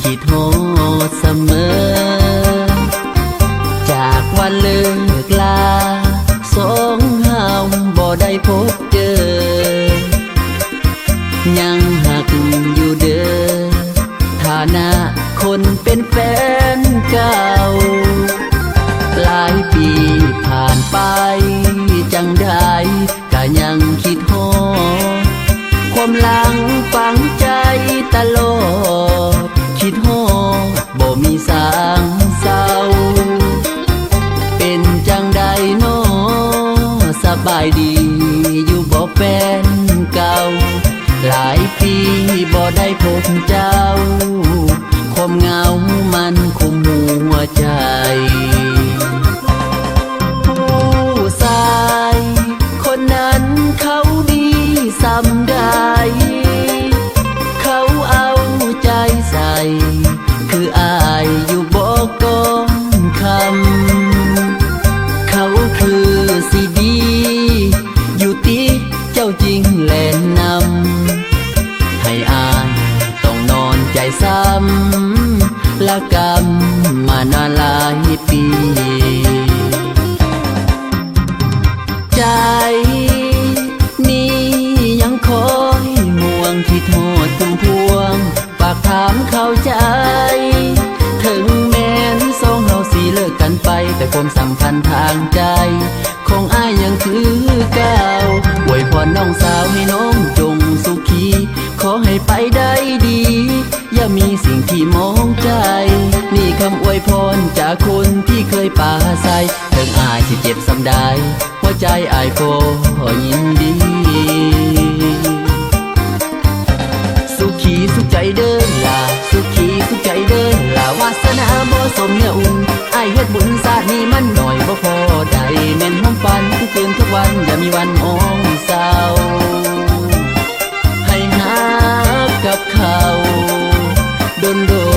ຄິດຮອດສະເໝີ ຈາກວັນເລີກລາ ສອງເຮົາບໍ່ໄດ້ພົບເຈີ ຍັງຮັກຢູ່ເດີ ຖານະຄົນເປັນແຟນເກົ່າ. ຫຼາຍປີຜ່ານໄປ ຈັ່ງໃດກະຍັງຄິດຮອດ ຄວາມຫຼັງຝັງໃຈຕະຫຼອດ ຄິດຮອດບໍ່ມີສາງເຊົາ. ເປັນຈັ່ງໃດນໍ ສະບາຍດີຢູ່ບໍ່ແຟນເກົ່າ? ຫຼາຍປີບໍ່ໄດ້ພົບເຈົ້າ ຄວາມເຫງົາມັນຄຸມຫົວໃຈ. ຜູ້ຊາຍຄົນນັ້ນເຂົາດີສ່ຳໃດ ເຂົາເອົາໃຈໃສ່ ຄືອ້າຍຢູ່ບໍ່ກ່ອນຄ່ຳ ເຂົາຄືຊິດີຢູ່ຕິ ເຈົ້າຈຶ່ງແລ່ນນຳ ໃຫ້ອ້າຍຕ້ອງນອນໃຈຊ້ຳ ລະກຳມານານຫຼາຍປີ. ໃຈນີ້ຍັງຄອຍຫ່ວງ ຄິດຮອດຄຸມພວງ ຝາກຖາມເຂົ້າໃຈ ເຖິງແມ່ນສອງເຮົາຊິເລີກກັນໄປ ແຕ່ຄວາມສຳພັນທາງໃຈ ຂອງອ້າຍຍັງຄືເກົ່າ. ອວຍພອນນ້ອງສາວໃຫ້ນ້ອງຈົ່ງສຸຂີ ຂໍໃຫ້ໄປໄດ້ດີ ຢ່າມີສິ່ງທີ່ໝອງໃຈ. ນີ້ຄຳອວຍພອນຈາກຄົນທີ່ເຄີຍປາໄສ ເຖິງອ້າຍຊິເຈັບສ່ຳໃດ ຫົວໃຈອ້າຍກໍຍິນດີ. ສຸຂີສຸກໃຈເດີຫຼ້າ ສຸຂີສຸກໃຈເດີຫຼ້າ ວາສະໜາບໍ່ສົມເນື້ອອຸ່ນ ອ້າຍເຮັດບຸນຊາດນີ້ມັນໜ້ອຍບໍ່ພໍໄດ້ ແມ່ນຮ່ວມຝັນທຸກຄືນທຸກວັນ ຢ່າມີວັນມອງເຊົາ ໃຫ້ຮັກກັບເຂົາດົນໆ ເດີ.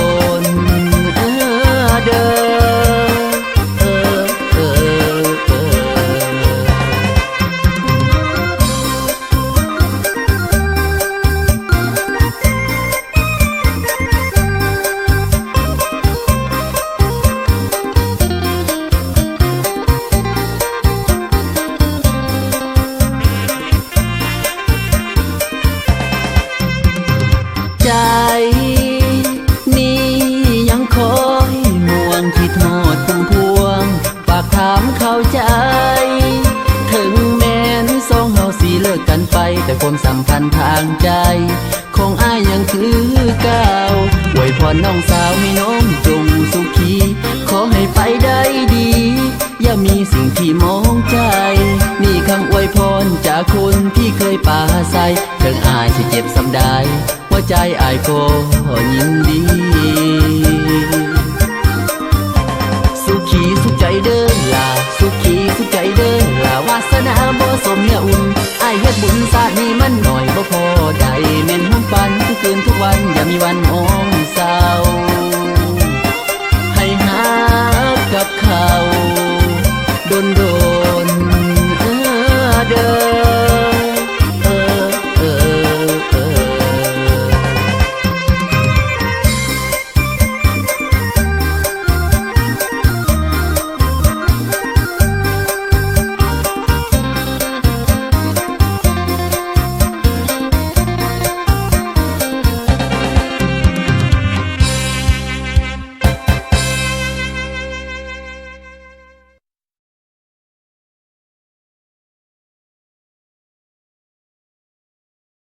ໃຈນີ້ຍັງຄອຍຫ່ວງ ຄິດຮອດຄຸມພວງ ຝາກຖາມເຂົ້າໃຈ ເຖິງແມ່ນສອງເຮົາຊິເລີກກັນໄປ ແຕ່ຄວາມສຳພັນທາງໃຈ ຂອງອ້າຍຍັງຄືເກົ່າ. ອວຍພອນນ້ອງສາວໃຫ້ນ້ອງຈົ່ງສຸຂີ ຂໍໃຫ້ໄປໄດ້ດີ ຢ່າມີສິ່ງທີ່ໝອງໃຈ ນີ້ຄຳອວຍພອນຈາກຄົນທີ່ເຄີຍປາໄສ ເຖິງອ້າຍຊິເຈັບສ່ຳໃດ ຫົວໃຈອ້າຍກໍຍິນດີ. ສຸຂີສຸກໃຈເດີຫຼ້າ ສຸຂີສຸກໃຈເດີຫຼ້າ ວາສະໜາບໍ່ສົມເນື້ອອຸ່ນ ອ້າຍເຮັດບຸນຊາດນີ້ມັນໜ້ອຍບໍ່ພໍໄດ້ ແມ່ນຮ່ວມຝັນທຸກຄືນທຸກວັນ ຢ່າມີວັນມອງເຊົາ